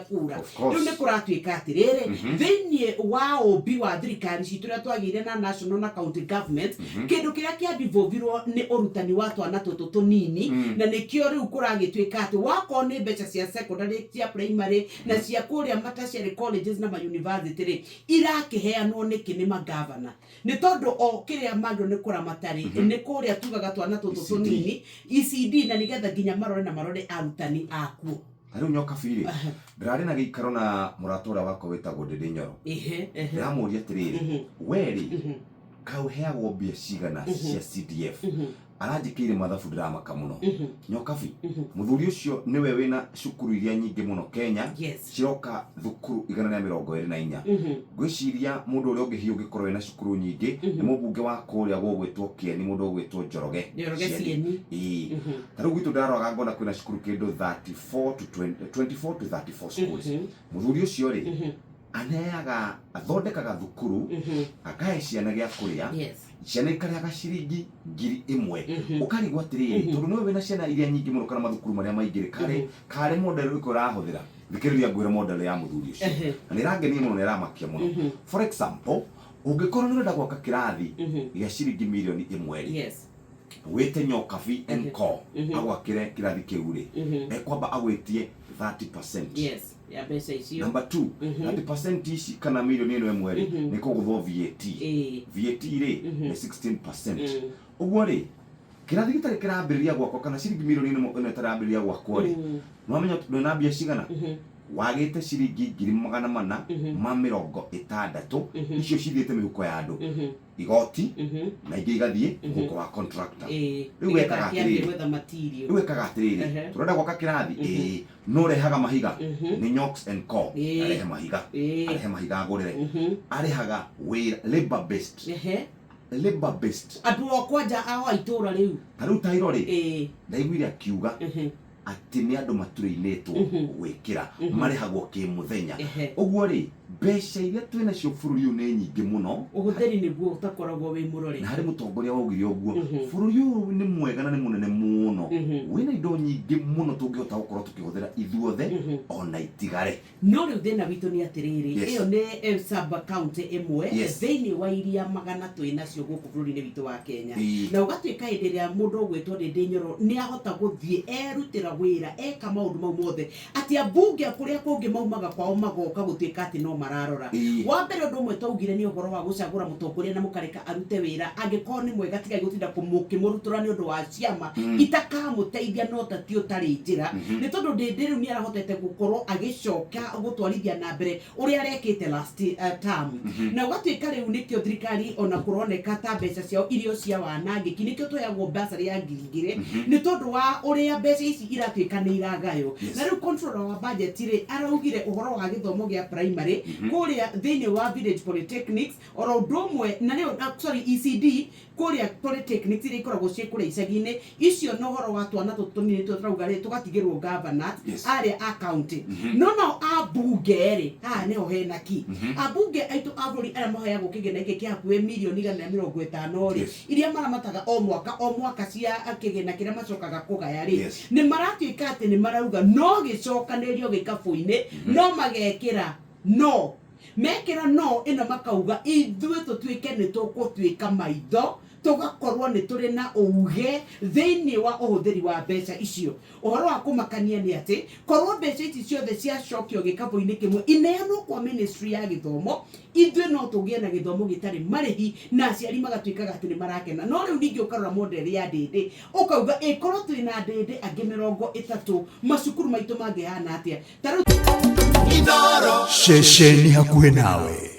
Kura. Of course. Rĩu nĩ kũratuĩka atĩrĩrĩ, thĩinĩ wa ũmbi wa thirikari citũ ũrĩa twagĩire na national na county government, kĩndũ kĩrĩa kĩandivovirwo nĩ ũrutani wa twana tũtũ tũnini, na nĩkĩo rĩu kũragĩtuĩka atĩ wakorwo nĩ mbeca cia secondary, cia primary na cia kũrĩa ma tertiary colleges na ma university rĩ, irakĩheanwo nĩkĩ nĩ magavana? Nĩ tondũ o kĩrĩa magĩrĩirwo nĩ kũramata rĩ, nĩ kũrĩa tugaga twana tũtũ ECD. Tũnini, ECD, na nĩgetha nginya marore na marore arutani akuo. Ta rĩu Nyokabi rĩ, ndĩrarĩ na gĩikaro na mũrata ũrĩa wakwa wĩtagwo Ndĩndĩ Nyoro. Ehe, ehe. Ndĩramũria atĩrĩrĩ, we rĩ, kaĩ ũheagwo mbia cigana cia CDF? Aranjĩkĩire mathabu ndĩramaka mũno. Nyokabi, mũthuri ũcio nĩwe wĩna cukuru iria nyingĩ mũno Kenya, ciroka thukuru 124. Ngwĩciria mũndũ ũrĩa ũngĩ hihi ũngĩkorwo wĩna cukuru nyingĩ nĩ mũmbunge wa kũrĩa gũgwĩtwo Kĩeni, mũndũ ũgwĩtwo Njoroge. Njoroge Cieni. Ĩĩ. Ta rĩu gwitũ ndaroraga ngona kwĩna cukuru kĩndũ 34 to 20, 24 to 34 schools. Mũthuri ũcio rĩ, aneaga, athondekaga thukuru, akahe ciana gĩa kũrĩa, ciana ikarĩaga ciringi 1000. Ũkarigwo atĩrĩrĩ, tondũ nĩwe wĩna ciana iria nyingĩ mũno kana mathukuru marĩa maingĩ rĩ, karĩ karĩ model ĩrĩkũ ũrahũthĩra? Thikĩrĩria ngwĩre model ya mũthuri ũcio, na nĩ ĩrangenia mũno, nĩ ĩramakia mũno. For example, ũngĩkorwo nĩ ũrenda gwaka kĩrathi gĩa ciringi mirioni 1 rĩ, wĩte Nyokabi and Co agwakĩre kĩrathi kĩu rĩ, ekwamba agwĩtie 30%. Yes, ya mbeca icio. Number 2, 30% ici kana mirioni ĩno 1 rĩ, nĩ kũgũthwo VAT. VAT rĩ, nĩ 16%. Ũguo rĩ, kĩrathi gĩtarĩ kĩrambĩrĩria gwakwo kana ciringi mirioni ĩno ĩtarambĩrĩria gwakwo rĩ, nĩwamenya ndwĩna mbia cigana? Wagĩte ciringi 460,000. Icio cithiĩte mĩhuko ya andũ, igoti, na ingĩ igathiĩ mũhuko wa contractor. Rĩu Nĩgetha wekaga akĩambie atĩrĩrĩ. Gwetha material. Rĩu ekaga atĩrĩrĩ, tũrenda gwaka kĩrathi, ĩĩ, no rehaga mahiga nĩ Nyox and Co. Arehe mahiga, arehe mahiga agũrĩre. Arĩhaga wĩra labor based, labor based. Andũ o kwanja ao a itũra rĩu. Ta rĩu tairo rĩ, ndaiguire akiuga atĩ nĩ andũ maturĩinĩtwo gwĩkĩra, marĩhagwo kĩmũthenya. Ũguo rĩ, mbeca iria twĩ nacio bũrũri ũyũ nĩ nyingĩ mũno. Ũhũthĩri nĩguo ũtakoragwo wĩ mũrore. Na harĩ mũtongoria waugire ũguo, bũrũri ũyũ nĩ mwega na nĩ mũnene mũno, wĩna indo nyingĩ mũno tũngĩhota gũkorwo tũkĩhũthĩra ithuothe ona itigare. No rĩu thĩna witũ nĩ atĩrĩrĩ, ĩyo nĩ sub county ĩmwe thĩinĩ wa iria magana twĩ nacio gũkũ bũrũri-inĩ witũ wa Kenya. Na ũgatuĩka hĩndĩ ĩrĩa mũndũ ũgwĩtwo Ndĩndĩ Nyoro nĩ ahota gũthiĩ erutĩra wĩra eka maũndũ mau mothe, atĩ ambunge a kũrĩa kũngĩ maumaga kwao magoka gũtuĩka atĩ no mararora. Wa mbere, ũndũ ũmwe twaugire nĩ ũhoro wa gũcagũra mũtongoria na mũkareka arute wĩra angĩkorwo nĩ mwega. Tigai gũtinda mũkĩmũrutũra nĩ ũndũ wa ciama itakamũteithia no ta ti ũtarĩ njĩra, nĩ tondũ Ndĩndĩ rĩu nĩ arahotete gũkorwo agĩcoka gũtwarithia na mbere ũrĩa arekĩte last term, na ũgatuĩka rĩu nĩkĩo thirikari ona kũroneka ta mbeca ciao irio cia wanangĩki, nĩkĩo tũheagwo bursary ya 2000, nĩ tondũ wa ũrĩa mbeca ici iratuĩka nĩ iragaywo. Na rĩu controller wa budget rĩ, araugire ũhoro wa gĩthomo gĩa primary kũrĩa thĩinĩ wa village polytechnics oro ũndũ ũmwe na rĩu, sorry, ECD kũrĩa polytechnics iria ikoragwo ciĩ kũrĩa icagi-inĩ icio, na ũhoro wa twana tũtũ tũnini tũrĩa tũrauga rĩ, tũgatigĩrwo governors arĩa a county. No nao ambunge rĩ, haha nĩho hena ki ambunge aitũ a bũrũri arĩa maheagwo kĩgĩna gĩkĩ kĩa hakuhĩ mirioni 150 rĩ, iria maramataga o mwaka o mwaka cia kĩgĩna kĩrĩa macokaga kũgaya rĩ, nĩ maratuĩka atĩ nĩ marauga no gĩcokanĩrio gĩkabũ-inĩ, no magekĩra, no mekĩra no ĩno makauga ithuĩ tũtuĩke nĩ tũgũtuĩka maitho, tũgakorwo nĩ tũrĩ na uge thĩinĩ wa ũhũthĩri wa mbeca icio. Ũhoro wa kũmakania nĩ atĩ korwo mbeca ici ciothe ciacokio gĩkabũ-inĩ kĩmwe, ineanwo kwa ministry ya gĩthomo, ithuĩ no tũgĩe na gĩthomo gĩtarĩ marĩhi na aciari magatuĩkaga atĩ nĩ marakena. No rĩu ningĩ ũkarora model ya Ndĩndĩ, ũkauga ĩkorwo twĩ na Ndĩndĩ angĩ 30, macukuru maitũ mangĩhana atĩa? Ta rĩu Ceceni hakuhĩ nawe.